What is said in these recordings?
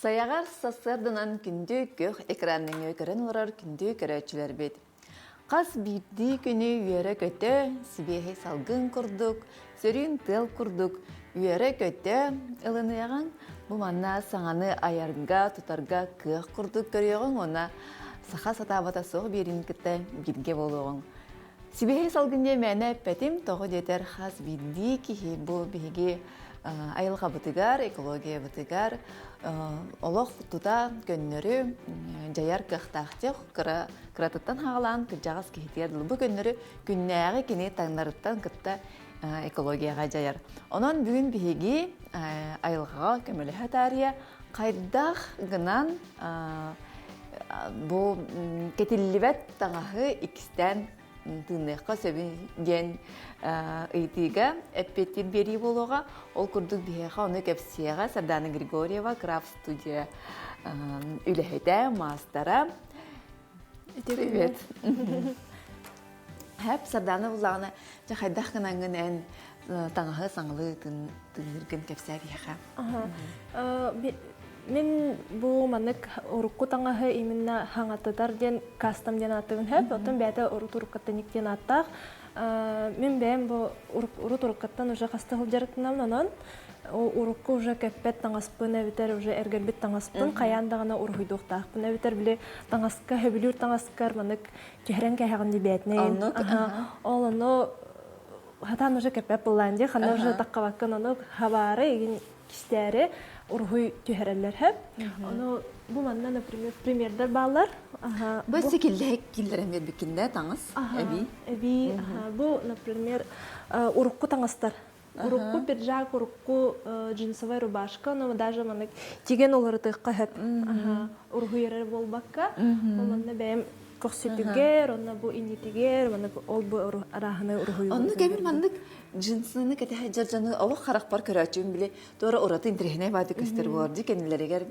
Сайаҕар сарсыарданан күндү күөх экран нөҥүө көрөн олорор күндү көрөөччүлэрбит. Хас биирдии күнү үөрэ-көтө, сибиэһэй салгын курдук, сөрүүн тыал курдук үөрэ-көтө ылыныаҕыҥ. Бу манна саҥаны айарга, тутарга кыах курдук көрүөҕүҥ уонна саха сатаабата суох биэриини кытта бииргэ буолуоҕуҥ. Сибиэһэй салгын диэн мээнэ эппэтим, тоҕо диэтэр хас биирдии киһи бу биһиги айылҕабытыгар, экологиябытыгар олох тута көннөрү дьайар кыахтаах диэх кыра кыратыттан хаалаан кырдьаҕас киһитигэр дылы бу көннөрү күннээҕи кини таҥнарыттан кытта экологияҕа дьайар. Онон бүгүн биһиги айылҕаҕа көмөлөһө таарыйа хайдах гынан бу кэтиллибэт таҥаһы иккистээн тыынныахха сөбүн диэн ыйытыыга эппиэттиир биэрии буолуоҕа. Ол курдук биһиэхэ ону кэпсиэҕэ Сардана Григорьева, крафт студия үлэһитэ, маастара. Привет. Хэп Сардана буллаҕына, дьэ хайдах гынаҥҥын эн таҥаһы саҥалыы тыынныргын кэпсээ биһиэхэ. Мин бу маннык урукку таҥаһы именно хаҥатытар диэн кастом диэн ааттыыбын сөп. Оттон бэйэтэ урут уруккаттан диэн ааттаах. Мин бэйэм бу урут уруккаттан уже хаста сылдьарытынам онон урукку уже кэппэт таҥаспын эбэтэр уже эргэрбит таҥаспын хайаан даҕаны уруһуйдуохтаахпын эбэтэр били таҥаска сөбүлүүр таҥаскар маннык түһэрэн кээһэҕин дибээтинэй. Оннук. Ол ону хатаан уже кэппэт буоллаан дии ханна уже таххабаккын ону хабаары игин кистээри уруһуй түһэрэллэр һэп. Ону бу манна, например, примердэр бааллар. Бу өссө киллэһик киллэрэн биэрбиккин да таҥас эбии. Эбии. Бу, например, урукку таҥастар. Урукку пиджак, урукку джинсовая рубашка, но даже маннык тиген уларытыахха сөп. Уруһуй эрэр буолбакка, ол манна бэйэм көхсүтүгэр, онно бу иннитигэр, маннык ол бу арааһынай уруһуй. Оннук эбит маннык джинсыны кэтэһэ дьар дьону олох харахпар көрөөччүм били туора ураты интэриэһинэй баады көстөр буолар дии кэннилэригэр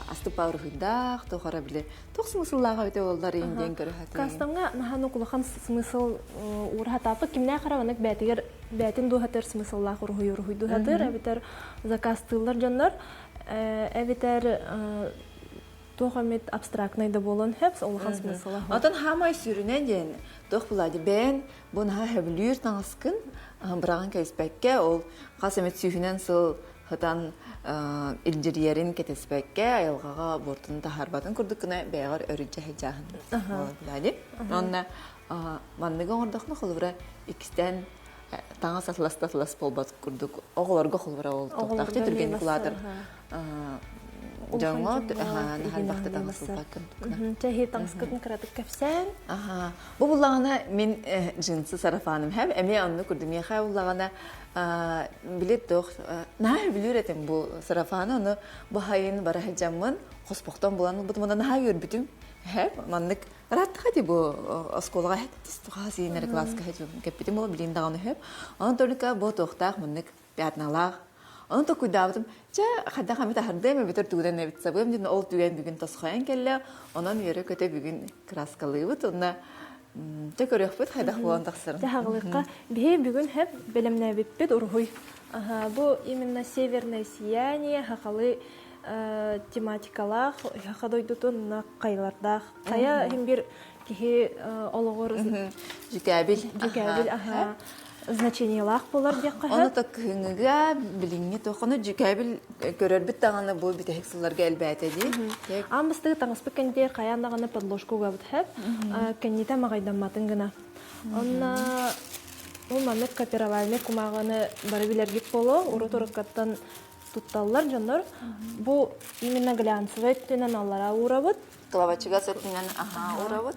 астыппа уруһуйдаах туох эрэ били туох смысллаах эбитэ буоллар иин диэн көрө сатыыр. Кастомҥа наһаа улахан смысл уураһатааппыт кимнээх эрэ маннык бээтигэр бээтин дууһатыгар смысллаах уруһуй уруһуйдуу сатыыр эбэтэр заказтыыллар дьоннор эбэтэр туох эмит абстрактнай да буолуон сөп улахан смысла Отон хаамай сүрүнэ диэн туох буолаа бэйэн бу наһаа сөбүлүүр таҥаскын быраҕан кэбиспэккэ ол хас эмит сүүһүнэн сыл сытан илдьирийэрин кэтэспэккэ айылҕаҕа буортуну таһаарбатын курдук гына бэйэҕэр өрүдьэ сылдьааһын буолар Уонна манныгы оҥордоххуна холобура иккистээн таҥас атласта атлас буолбат курдук оҕолорго холобура ол туохтаах түргэнник улаатар дьоҥҥо наһаа бахта таҥас ылбаккын Чэһи таҥаскытын кыратык кэпсээн. Аха. Бу буллаҕына мин джинсы сарафаным хэм эмиэ онну курдук миэхэ буллаҕына били туох наһаа сөбүлүүр этим бу сарафаны ону бу хайын бара сылдьаммын хоспохтон булан ылбытым онно наһаа үөрбүтүм хэм маннык ырааттаха ди бу оскуолаҕа хас иинэр класска кэппитим ол билин даҕаны хөп онон только бу туохтаах маннык пятналаах. Ону токуйдаабытым, чэ, хайдах эмит аһардыам эбэтэр тугунан эбит сабыам диэн ол түгэн бүгүн тосхойон кэллэ. Онон үөрэ-көтө бүгүн краскалыыбыт уонна чэ көрүөхпүт хайдах буолан тахсарын. Дьэ хаҕылыахха. Биһи бүгүн хэп бэлэмнээбиппит уруһуй. Бу именно северное сияние хахалы тематикалаах хаха дойдутун хайалардаах. Хайа иһин бир киһи олоҕор Дьүкээбил. Дьүкээбил, аха. значениелаах буолар диэххэ Ону та кыһыҥҥыга билиҥҥи туох ону дьүкээбил көрөрбүт даҕаны бу бүтэһик сылларга элбээтэ дии. Аан бастакы таҥаспыт кэнтиэр хайаан даҕаны подложка угабыт хэп кэннитэ маҕайдамматын гына. Онно бу маннык копировальный кумааҕыны бары билэргит буолуо урут уруккаттан тутталлар дьоннор. Бу именно глянцевай өттүнэн аллараа уурабыт. Кылабачыгас өттүнэн аһаа уурабыт.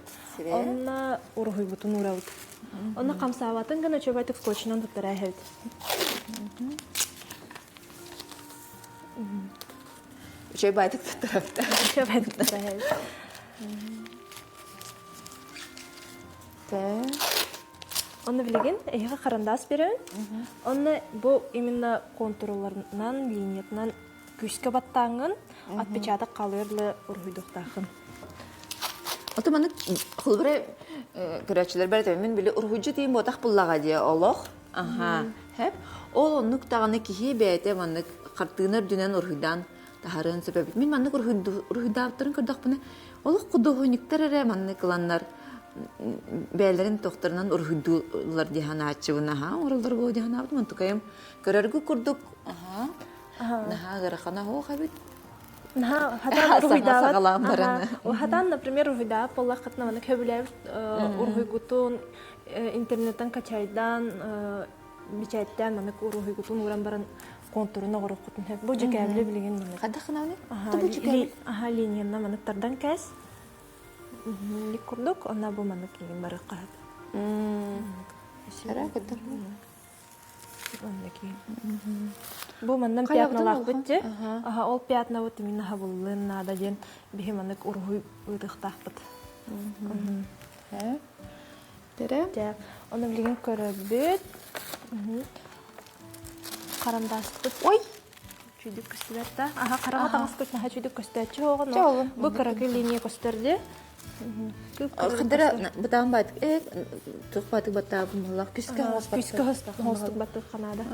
Онно уруһуйбутун уурабыт. Онно хамсаабатын гына үчүгэйдик скотчунан туттара иһэбит. Үчүгэй баайтык туттарабыт. Үчүгэй баайтык туттара иһэбит. Онно билигин эһиэхэ харандаас берөбүн. Онно бу именно контурларынан, линиятынан күүскэ баттааҥҥын отпечаток хаалыар дылы уруһуйдуохтааххын. Ото маннык холобура көрөөччүлэр бэрт мин били уруһуйдьу тиийин буотах буллаҕа дии олох. Аха. Хэп. Ол оннук даҕаны киһи бэйэтэ маннык хартыына үрдүнэн уруһуйдаан. таһаарыан сөп эбит. Мин маннык уруһуйдаабыттарын көрдөхпүнэ, олох худуоһунньуктар эрэ маннык ыланнар бэйэлэрин тохторунан уруһуйдууллар дии санааччыбын. Аһаа, оҥороллор буолуо дии санаабытым. Онтукайым көрөргө курдук, аһаа, наһаа ыарахана суох эбит. Наһаа хатаан уруһуйдаабат. Саҕалаан баран. Хатаан, например, уруһуйдаабат буоллаххытына, маннык сөбүлээбит уруһуйгутун интернеттэн качайдаан, бичээттээн маннык уруһуйгутун ууран баран контурун оҥоруоххутун сөп. Бу дьүкээбили билигин маннык. Хайдах гынабыный? Бу дьүкээбил? Аха, линиянан маннык тардан кээс. Ник курдук, онно бу маннык иҥин барыахха сөп. Эрэ көтөр. Бу маннан пятналаахпыт дьэ. Аха, ол пятнабыт именно хабыллыан наада диэн биһи маннык уруһуй ыытыахтаахпыт. Дэрэ. Дьэ, ону билигин көрөбүт. Харандааспыт. Ой! Чүйдүк көстүбэт да. Аха, хараҥа таҥаспыт наһаа чүйдүк көстөөччү оҕону. Бу кыракый линия көстөр дии. Хадара бытаан баатык э туох баатык баттаабын буллах күскэ хоос Күскэ хоостук баттык ханаада.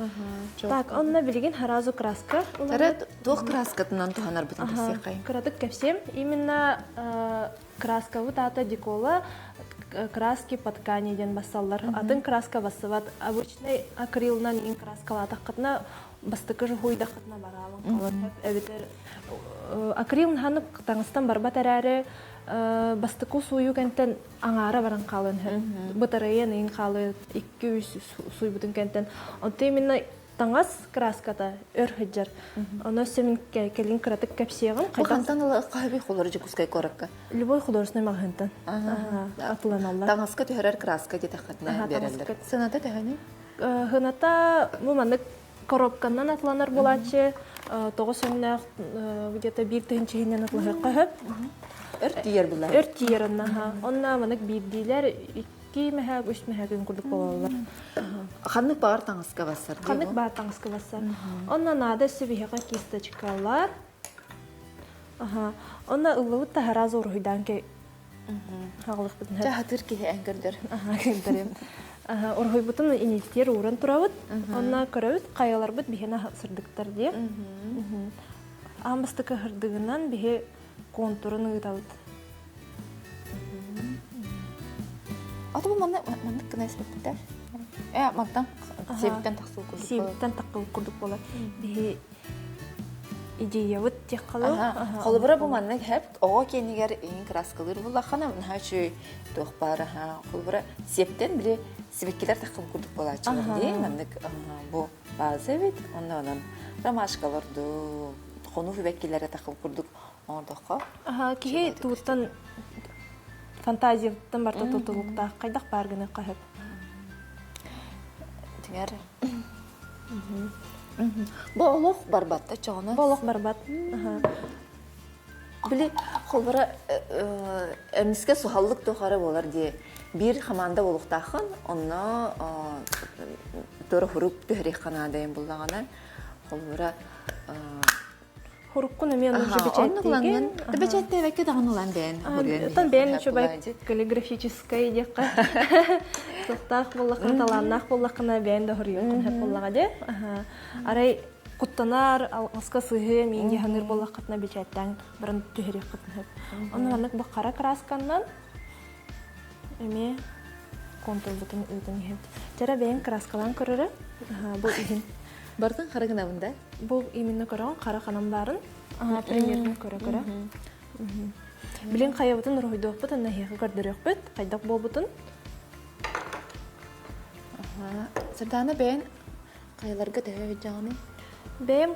Так, онно билигин харазу краска. Тара туох краскатынан туһанарбытын кэпсиэххэй. Кыратык кэпсиэм. Именно краскабыт аата дикола краски по ткани диэн бассаллар. Атын краска бассыбат. Обычный акрилынан иин краскалаатаххытына бастакы жуһуйдаххытына бараалын халар эбэтэр акрил ханнык таҥастан барбат эрээри бастакы сууйуу кэнтэн аҥаара баран хаалыан сөп бытарыйан иин хаалыы 2-3 сууйбутун кэнтэн онто именно таҥас краската өр сылдьар ону өссө мин кэлин кыратык кэпсиэҕим Бу хантан ыла хаһы холору Дьокуускай куоракка любой художественный маҕаһыынтан атыланаллар таҥаска түһэрэр краска диэтэххитинэ биэрэллэр сыаната төһөнүй Хыната бу маннык коробканан атланар буолааччы тоҕус өҥнөөх где-то биир тыһыынча иһинэн атлаһыахха сөп. Өр тиийэр булар. Өр тиийэр онно. Онно маннык биирдиилэр икки мэһэк, үс мэһэк курдук буолаллар. Ханнык баар таҥаска бассар? Ханнык баар таҥаска бассар. Онно наада өссө биһиэхэ кисточкалар. Аха. Онно ыллыбыт таһараас уруһуйдаан Хаҕылыкпытын Дьэ, хатыр киһи эн көрдөр. Аха, көрдөрүм. Уруһуйбутун иниттиэр ууран турабыт. Онно көрөбүт, хайаларбыт биһиэнэ сырдыктар диye. Аан бастакы сырдыгынан биһи контурун ыытабыт. Ата бу манна маннык гына испэппиттэр. Э, мантан сиэбиттэн тахсыы курдук. Сиэбиттэн тахсыы курдук буолар. Биһи идеябыт диэххэ Холобура бу маннык хэп оҕо киэнигэр иҥин краскалыыр буллаххына наһаа үчүгэй туох баар холобура сиэптэн били сибиккилэр таххын курдук буолааччылар дии маннык бу база эбит онно онон ромашкалар дуу хонуу сибэккилэрэ таххын курдук оҥордоххо киһи тууттан фантазияттан барта тутулуктаах хайдах баар гыныахха сөп Тиҥэр Бу олох барбат да чоҕуна? Бу олох барбат. Били холбора эмискэ суһаллык тухары буолар дии. Биир хамаанда буолуохтааххын, онно туора хурук түһэриэххэ наадайын буллаҕына, холбора Хуруккун эмиэ онно бэчээттиигин. Бэчээттээбэккэ даҕаны ылан бэйэн хоруйан Оттон бэйэн үчүгэй каллиграфическай диэххэ. Суохтаах буоллаххына, талааннаах буоллаххына бэйэн да хоруйуоххун сөп буоллаҕа дии. Арай куттанар, алҕаска сыһыа миин дьаһаныыр буоллаххытына бэчээттээн баран түһэриэххитин сөп. Онно маннык бу хара красканнан эмиэ контурбутун ыытан иһэбит. Чара бэйэҥ краскалаан көрөрө. Бу иһин. Бартын хара гынабын да? Бу именно көрөҕүн хара ханан баарын примерно көрө-көрө. Билин хайабытын уруһуйдуохпут, онно эһиэхэ көрдөрүөхпүт, хайдах буолбутун. Сардаана бэйэн хайаларга төһө сылдьаҕыный? Бэйэм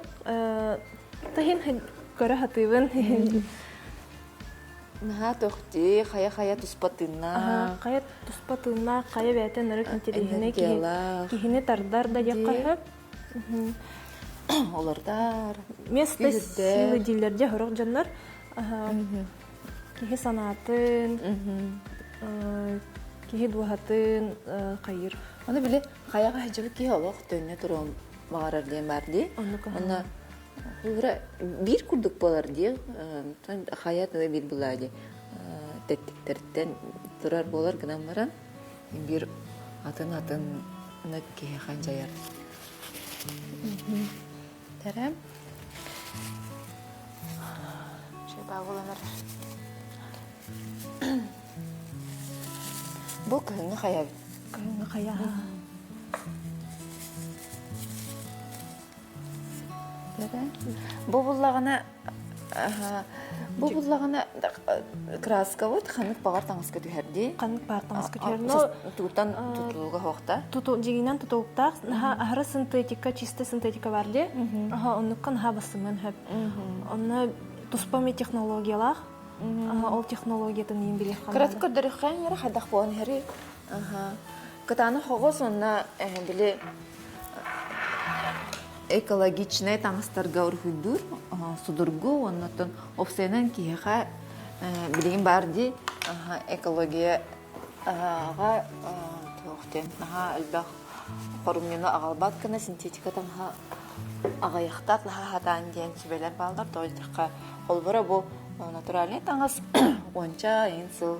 таһын көрө сатыыбын. Наһаа тохтии, хайа-хайа туспа тыыннаах. Хайа туспа тыыннаах, хайа бэйэтэ нырык интэриэһинэй киһини тардар да диэххэ сөп. Олордар. Место силы дииллэр дьэ сорох дьоннор. Киһи санаатын, киһи дууһатын хайыр. Аны били хайаҕа сылдьыбыт киһи олох төннө туруон баҕарар диэн баар дии. Онно Холобура биир курдук буолар дии. Хайа тыла биир булаа дии. Тэттиктэртэн турар буолар гынан баран биир атын-атын киһиэхэ дьайар. Тэрэм. Баа буолан эрэр. Бу кыһыҥҥы хайа эбит. Кыһыҥҥы хайа. Бу буллаҕына бу буллаҕына краскабыт ханнык баҕар таҥаска түһэр дии. Ханнык баҕар таҥаска түһэр. Но тугутан тутулуга суохта. Туту дьигинэн тутулуктаах аһара синтетика, чисто синтетика бар дии. Аха оннукка наһаа бассымын хөп. Онно туспа ми технологиялаах. Ол технологиятын иин билиэх Кыратык көрдөрүөххэ эрэ хайдах буолан иһэрий. Кытаанах оҕус уонна били экологичнай таҥастарга уруһуйдуур судургу уонна оттон уопсайынан киһиэхэ билигин баар дии экологияҕа туох диэн наһаа элбэх хорумньуну аҕалбат гына синтетика таҥаһа аҕыйахтаах наһаа сатаан диэн сүбэлэр бааллар тоҕо диэтэххэ холобура бу натуральнай таҥас уонча ыйын сыл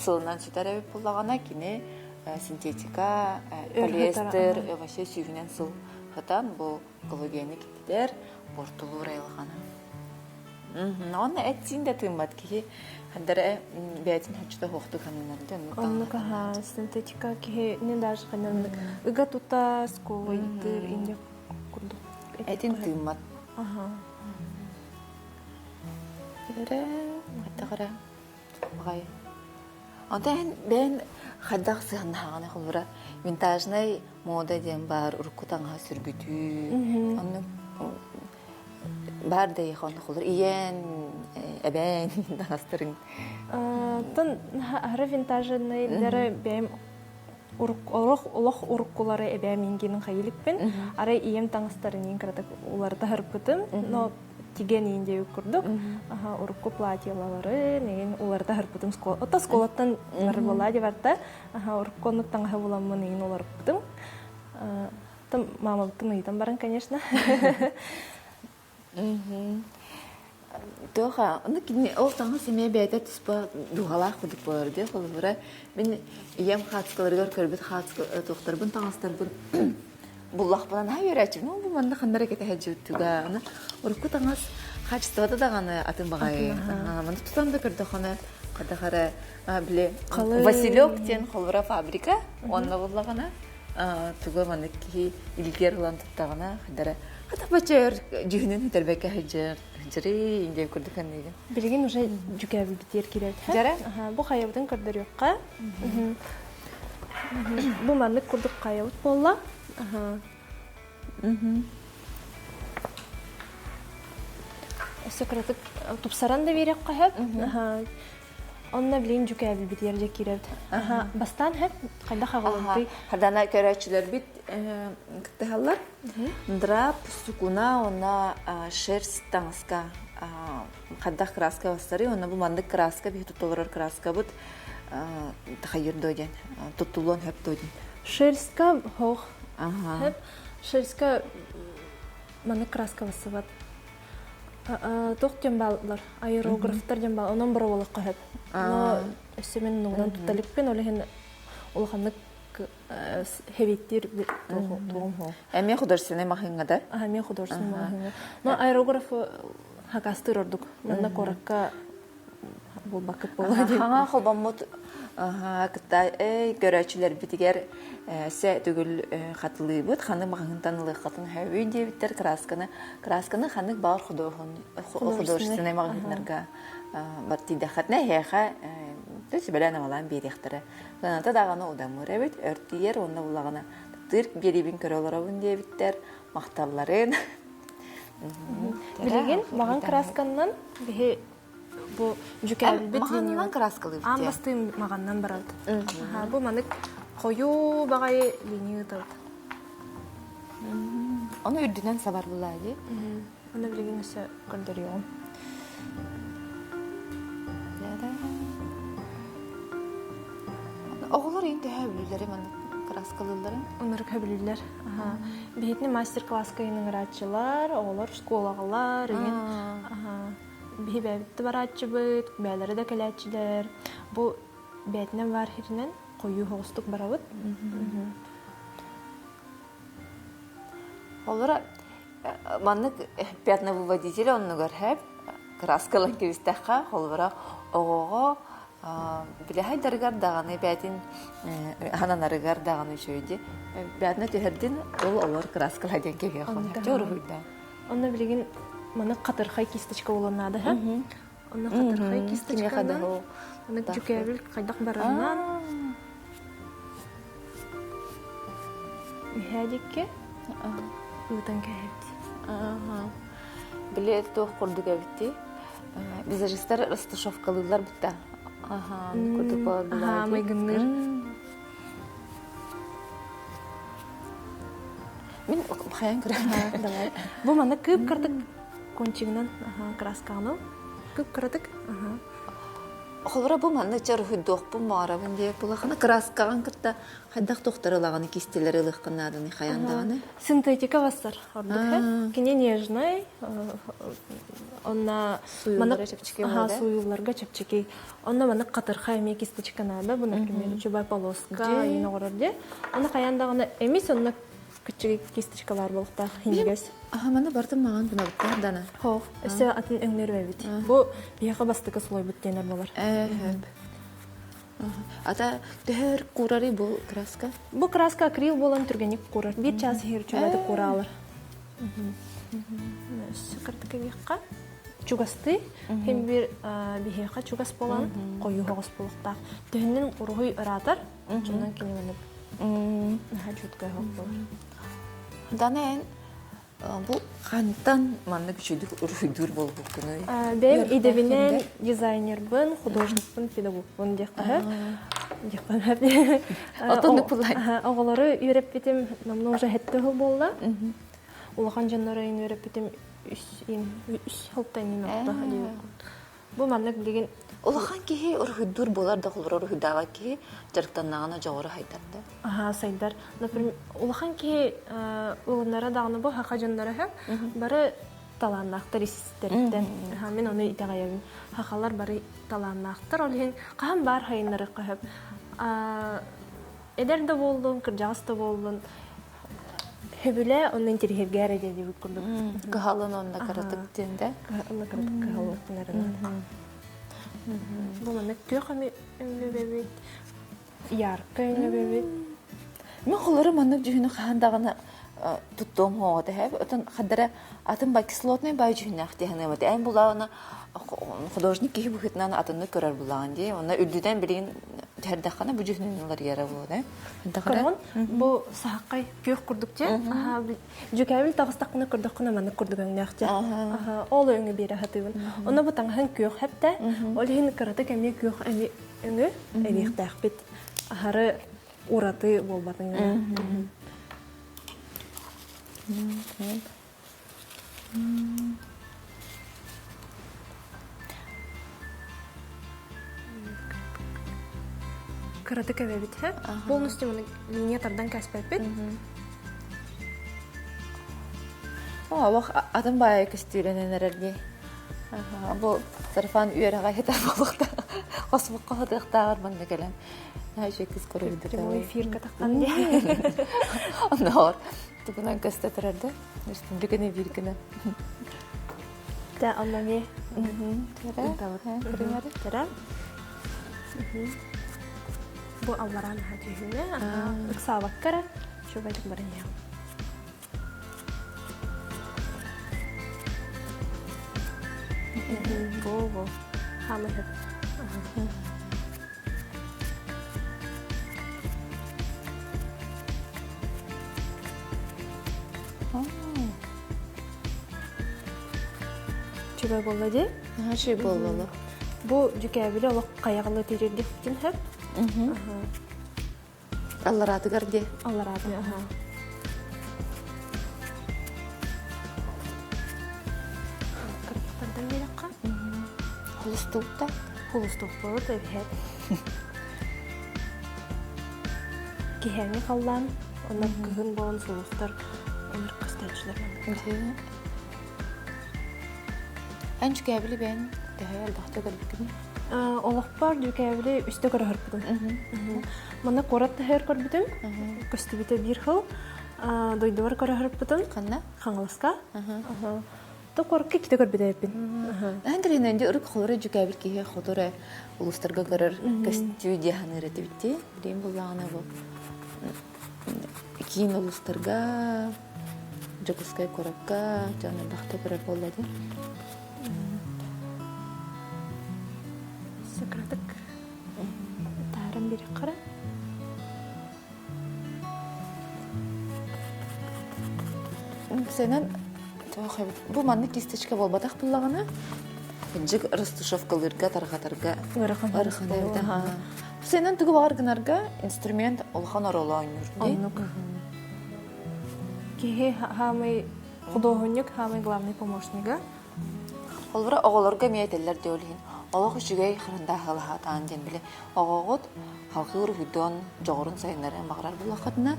сылынан сүтэр эбит буоллаҕына кини синтетика полиэстер вообще сүүһүнэн сыл сытан бу экологияны кититэр буортулуур айылҕаны Онно эт-сиин да тыыммат киһи хандара бэйэтин хоччута суохтук сананар дьон Оннук аһаа синтетика киһи не даже ханнык ыга тута сковайдыр инде курдук этин тыыммат Аха. Эрэ хайдах Баҕай. Онтон эн бэйэн хайдах сыһаннаһаҕыный холобура винтажнай мода диэн баар урукку таҥаһы сүргүтүү оннук баар да эйиэхэ онно холобур ийэн эбээн таҥастарыҥ Тон аһара винтажнайдары бэйэм олох олох уруккулары эбээм ингинин хайылыкпын арай ийэм таҥастарын иин кыратык уларыта сырпытым но тиген иин диэбит курдук урукку платьелалары нэгин уларыта сырпытым ото школаттан барбала барта урукку оннук таҥаһы буламмын иин уларыппытым там мамабыттан ыйытан баран конечно Туоха, ону кини ол таҥас эмиэ бэйэтэ туспа дууһалаах курдук буолар дии. Холобура, мин ийэм хаацкаларыгар көрбүт хаацка туохтарбын таҥастарбын буллахпына наһаа үөрээччибин. Ол бу манна ханна эрэ кэтэһэ дьүттүгэ. Аны урукку таҥас хаачыстыбата даҕаны атын баҕайы. Маны тутан да көрдөххүнэ хайдах эрэ били Василек диэн холобура фабрика онно буллаҕына тугу маннык киһи илгиэр ылан туттаҕына хайдара хата бачча өр дьүһүнүн сүтэрбэккэ сылдьар сылдьарый диэн курдук саныыгын. Билигин уже дьүкээбилбитигэр киирэр. Дьара? Бу хайабытын көрдөрүөххэ. Бу маннык курдук хайабыт буолла. Өссө кыратык тупсаран да биэриэххэ сөп. Онно билигин дьүкээбилбитигэр дьэ киирэбит. Бастаан сөп хайдах аҕалынтый? Хардана көрөөччүлэрбит кыттыһаллар. Драп, сукуна уонна шерсть таҥаска хайдах краска бастарый уонна бу маннык краска биһи туттулар краскабыт тахайыр доо диэн туттулуон хөп доо диэн. Шерстка хоох. Хөп. Шерстка маннык краска бассыбат. Туох диэн бааллар? Аэрографтар диэн баал. Онон боруобалахха сөп. Но өссө мин нугунан тутталыкпын, ол иһин улаханнык хевиттиир тугум хоо. Эмиэ художественный маһыҥҥа да? Эмиэ художественный маһыҥҥа. Но аэрограф хакастыыр ордук. Манна куоракка булбаккыт буолуо диэн. Хаҥа холбоммут кытта көрөөччүлэрбитигэр сэ түгүл хатылыыбыт ханнык маҕаһыынтан ылыаххытын сөбүй диэбиттэр красканы красканы ханнык баҕар художественнай маҕаһыыннарга бар тиийдэххитинэ эһиэхэ сүбэлээн-амалаан биэриэхтэрэ сыаната даҕаны удамыр эбит өр тиийэр уонна буллаҕына таптыыр биэриибин көрө олоробун диэбиттэр махталларын Билигин маҕан красканнан биһи бу дьүкээбилбит маҕанынан краскалыыбыт аан бастыын маҕаннан барабыт. Бу манык хойуу баҕайы линия ыытабыт. Ону үрдүнэн сабар булаа дии. Ону билигин өссө көрдөрүөҕүм. Оҕолор иин төһө бүлүүлэри маннык краскалыылларын? Оннук хөбүлүүллэр. Биһитини мастер-класска ыҥырааччылар, оҕолор школаҕалар, игин биһи бэйэбит да барааччыбыт, бэйэлэрэ да кэлээччилэр. Бу бэйэтинэн баар сиринэн хойуу соҕустук барабыт. Олора маннык пятновыводитель оннугар хэп. Кырааскалан кэбистэххэ, холобура, оҕоҕо били хайдарыгар даҕаны бээтин хананарыгар даҕаны үчүгэй дии. Бээтинэ түһэрдин, ол олор кырааскала диэн кэбиһиэх Чэ уруһуйдаа. Онно билигин маны хатырхай кисточка буолуон наада һэ. Онно хатырхай кисточканан аны дьүкээбил хайдах барарынан үһээ дикки ыытан кэһэбит. Били туох курдук эбитий? Визажистар растушевкалыыллар бутта. Аха, курдук Аха, майгынныыр. Мин хайан көрөм. Давай. Бу манна кып-кырдык кончигынан краскаҕын кып-кыратык. Холобура бу манна чаруһуйдуохпун баҕарабын диэк булахана краскаҕын кытта хайдах тохтор ылаҕын кистэлэр ылыаххын нааданы хайаан даҕаны Синтетика бассар ордук кини нежный онна суюллара чэпчэки суюлларга чэпчэки онно маннык хатырхай эмиэ кисточка наада бу например чубай полоска иин оҕорор де онно хайаан даҕаны эмис онно кыччыгый кисточка баар буолуохтаах иһигээс Аха маны бартын маҕан гынабыттар дана Хоох, өссө атын өҥнөрү эбит. Бу биһиэхэ бастакы слойбут диэнэр болар. Ээ, Ата төһөр куурарый бу краска? Бу краска акрил буолан түргэнник куурар. Биир чаас иһигэр үчүгэйдик куураалар. Өссө кырдык эбиэххэ. Чугастыы. Хим бир биһиэхэ чугас буолан хойуу хоҕус буолуохтаах. Төһөннөн уруһуй ыраатар, онон кини маннык наһаа чуткай хоһ буолар. Дана эн Бу хантан маннык үчүгүйдүк уруһуйдуур буолбуккунуй? Бэйэм идэбинэн дизайнербын, художникпын, педагогпун диэххэ диэххэ Отоннук буллай. Оҕолору үөрэппитим номнуо уже хэттэ сыл буолла. Улахан дьоннору үөрэппитим үс үс сылтан иҥин орто Бу маннык билигин Улахан киһи уруһуйдуур буолар да холобура уруһуйдаабат киһи дьарыктаннаҕына дьоҕура сайдар да? Аһаа, сайдар. Например, улахан киһи ылынара даҕаны бу саха дьонноро үһү. Бары талааннаахтар истэриттэн. Мин ону итэҕэйэбин. Сахалар бары талааннаахтар. Ол иһин хаһан баар сайыннарыахха сөп. Эдэр да буоллун, кырдьаҕас да буоллун, Сөбүлээ онно интириэһиргээ эрэ диэбит курдук. Кыһалын онно кыратык диэн да? Кыһалын кыратык кыһаллыбыттан эрэ Бу маннык күөх өҥү яркай өҥү Мин холору маннык дьүһүнү хаһан даҕаны туттуом хоҕо тэһэб. Отон хаддара атын ба кислотный бай дьүһүннээх диэхинэ бат. Эн булаҕына художник киһи быһыытынан атыннык көрөр булаҕын дии. Онно үрдүнэн билигин түһэрдэххинэ бу дьүһүнүн уларыйара буолуо. Көрөҕүн, бу саһаххай күөх курдук дьэ. Дьүкээбил таҕыстаххына көрдөххүнэ маннык курдук өҥнөөх дьэ. Ол өҥү биэрэ сатыыбын. Онно бу таҥаһын күөх хэптэ. Ол иһин кыратык эмиэ күөх өҥү эбиэхтээхпит. Аһары ураты буолбатын гына. Кыратык эбэбит һэ. Полностью маны линия тардан кэспэппит. Олох атын баайы көстүүлэнэн эрэр дии. Бу сарафан үөрэҕэ хитэ буолуохта. Хосмукка хатыахтааҕар манна кэлэн. Наһаа кыс көрөбүт. Прямой эфирга таххан дии. Онноор тугунан көстө турар да? Республиканы биир гына. Да, онно эмиэ. Тара. Бу аллараа наһаа түһүнэ. Ыксаабакка эрэ үчүгэйдик баран иһэҕин. Бу бу. Хаамыһыт. Үчүгэй буолла дии. Наһаа үчүгэй буолла. Бу дьүкээбили олох хайаҕылы тириэрдиэхпитин сөп. Аллараатыгар дии. Аллараатыгар, аха. Кыргыттардан биэрэххэ. Холустуукта. Холустуукпут эбиһэт. Киһээҥҥи халлаан, онно кыһын буолан сулустар ынырык көстөөччүлэр маннык. Эн дьүкээбили бэйэн төһө элбэхтэ көрбүккүнүй? Олохпор дьүкээбили үстэ көрөһөрбүтүм. Манна куорат таһыгар көрбүтүм. Көстүбүтэ биир сыл. Дойдубар көрөһөрбүтүм. Ханна? Хаҥаласка. Таатта куоракка иккитэ көрбүт эбиппин. Эн инде ырык холоро дьүкээбил киһи хотура улуустарга көрөр көстүү дии саныыр этибит Билигин буллаҕына бу киин улуустарга Дьокуускай куоракка дьон элбэхтэ көрөр буолла дии. Сакратык тааран бири қара. Сенен бу маннык кисточка буолбатах буллаҕына дьик растушевкалыырга тарҕатарга ыарахан ыарахан эбит Сенен тугу баҕар гынарга инструмент улахан оруолу оонньуур дии. Оннук. Киһи хаамый худуоһунньук хаамый главный помощнига. Холобура оҕолорго эмиэ этэллэр дии ол иһин олох үчүгэй харандааһылаһаатаан диэн били оҕоҕут халҕыы уруһуйдуон дьоҕурун сайыннарыан баҕарар буоллаххытына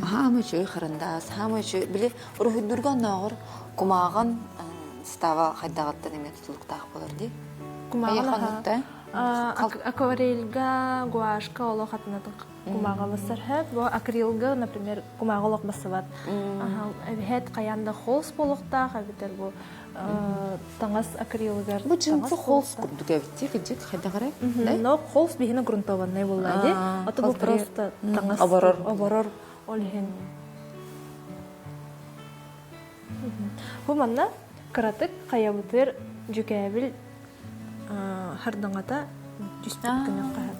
хаамай үчүгэй харандаас хаамай үчүгэй били уруһуйдуурга оннооҕор кумааҕын става хайдаҕыттан эмиэ тутулуктаах буолар дии. Кумааҕын акварельга, гуашка олох атынатын кумааҕылассар сөп. Бу акрилга, например, кумааҕы олох бассыбат. Эбэһээт хайаан да холст буолуохтаах, эбэтэр бу таҥас акрилыгар Бу джинсы холст курдук эбит дии, кырдьык хайдах эрэ? Но холст биһиэнэ грунтованный буолла дии. А то бу просто таҥас оборор. Оборор ол иһин. Бу манна кыратык хайабытыгар дьүкээбил хардаҥата түспүт гына хаһар.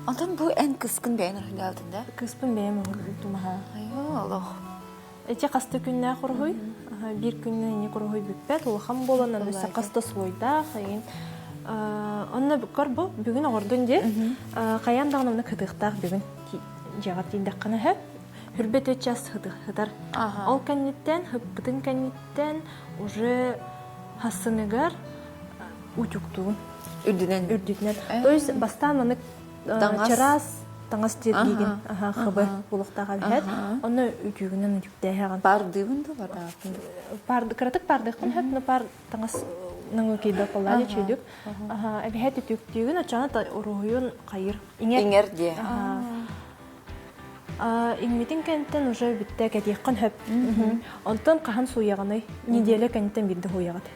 Онтон бу эн кыскын бэйэн уруһуйдаабытын да? Кыспын бэйэм уруһуйдум аха. Айоо, олох. Эти хаста күннээх уруһуй. Биир күннэ инник уруһуй бүппэт. Улахан буолан аны хас да слойдаах. Онно көр бу бүгүн оҕордун дии. Хайаан даҕаны онно кытыахтаах бүгүн дьиэҕэр тиийдэххинэ сөп. Хүрбэ төрт час сытар. Ол кэнниттэн, хыппытын кэнниттэн уже хассыныгар утюгтуун. Үрдүнэн. Үрдүнэн. То есть бастаан маннык чараас таҥас дииргин хыбы булуохтаах эбэһээт. Онно үтүгүнэн үтүктээһэҕин. Паардыыбын да бардаабын. Паар кыратык паардыахпын сөп, но паар таҥас наҥы киирбэт буоллаа чүйдүк. Эбэһээт үтүктүүгүн, оччоҕуна уруһуйун хайыр. Иҥэр. Иҥэр диэ. Иҥмитин кэнниттэн уже бүттэ кэтиэххин сөп. Онтон хаһан сууйаҕыный? Неделя кэнниттэн биирдэ сууйаҕыт.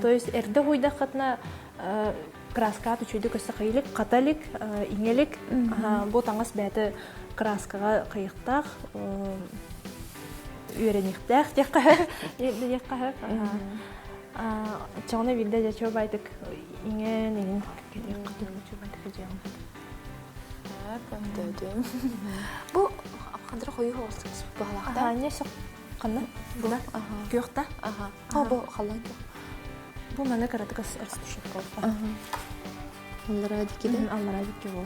То есть эрдэ сууйдаххытына краскаҕа үчүгэйдик өссө хайылык, хата илик, иҥэ илик. Бу таҥас бэйэтэ краскаҕа хайыахтаах, үөрэниэхтээх диэххэ диэххэ Оччоҕуна биирдэ дьэ чуобайтык иҥэн иҥин кэтиэххэ чуобайтык дьиэҕин. Бу хандра хойуу хоҕус баһалаахта. Аха, не сөп. Ханна? Бу. Күөхта. Аха. А бу халлаан күөх. Бу манна кыратык растушевка. Аллараа дикиде. Аллараа дикки бу.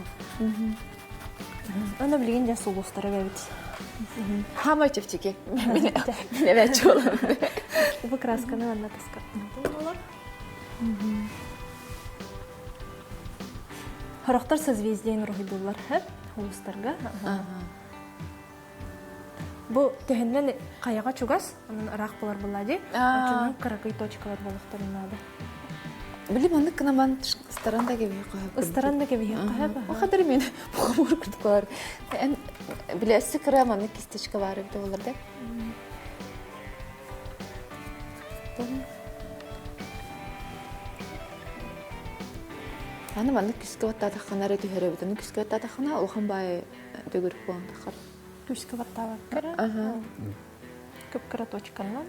Аны билигин дьэ сулустара бэбит. Хамай чэпчэки. Мен эбээччи буолам. Бу красканы манна таскаттан Сорохтор созвездиен уруһуйдууллар улуустарга. Бу төһөннөн хайаҕа чугас, онон ыраах буолар буолла дии. Оччонон кыракый точкалар буолуохтарын наада. Били маннык гынан ыстаран да кэбиһиэххэ сөп. Ыстаран да кэбиһиэххэ сөп. Хатыр мен бухамур курдук Эн били өссө кыра маннык кисточка баар эбитэ буолар да. Аны маннык күскэ баттаатаххына эрэ түһэр эбит. Аны күскэ баттаатаххына улахан баай төгүрүк буолан таххар. Күскэ баттаабаккара. Кып-кыра точканан.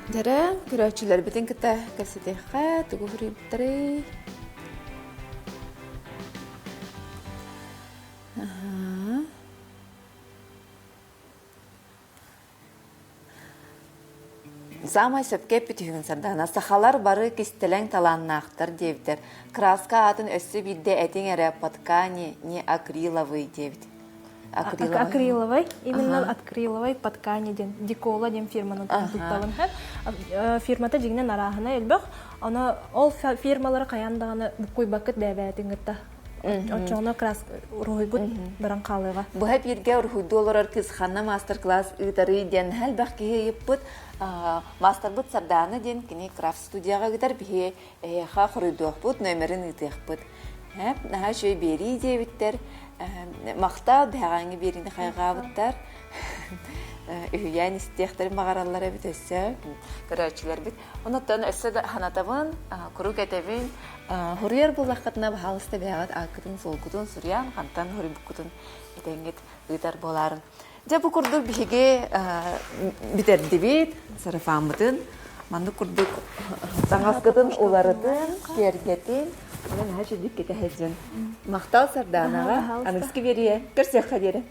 Дэрэ, көрөөччүлэрбитин кытта кэпсэтиэххэ, тугу суруйбуттарый? Саамай сөпкө эппит үһүгүн Сардаана, сахалар бары кистэлэҥ талааннаахтар диэбиттэр. Краска аатын өссө биирдэ этиҥ эрэ по ткани не акриловый диэбит. Акриловый. Акриловый, именно акриловый по ткани диэн Дикола диэн фирманы туттабын. Фирмата дьиҥинэн арааһына элбэх. Аны ол фирмалары хайаан даҕаны буккуйбаккыт бэйэ-бэйэтин кытта. Оччоҕуна уруһуйгут баран хаалыаҕа. Быһа бииргэ уруһуйдуу олорор кыыс ханна маастар-класс ыытарый диэн элбэх киһи ыйыппыт. Маастарбыт Сардаана диэн кини крафт студияҕа ыытар биһи эһиэхэ хоруйдуохпут, номерын ыытыахпыт. Наһаа үчүгэй биэрии диэбиттэр. Махтал бэҕэҥҥи биэриини хайҕаабыттар. Үһүйээн истиэхтэрин баҕараллар эбит өссө көрөөччүлэрбит. Онуттан өссө да санатабын, куруук этэбин, Хоруйар буоллаххытына, баһаалыста бэйэҕит ааккытын-суолгутун суруйан, хантан хоруйбуккутун этэҥҥит ыытар буолаарыҥ. Дьэ, бу курдук биһиги бүтэрдибит сарафаммытын. Маннык курдук таҥаскытын уларытын, киэргэтин, онон наһаа үчүгдүк кэтэһэ дьон. Махтал Сардаанаҕа, аныгыскы биэриэ көрсүөххэ диэри.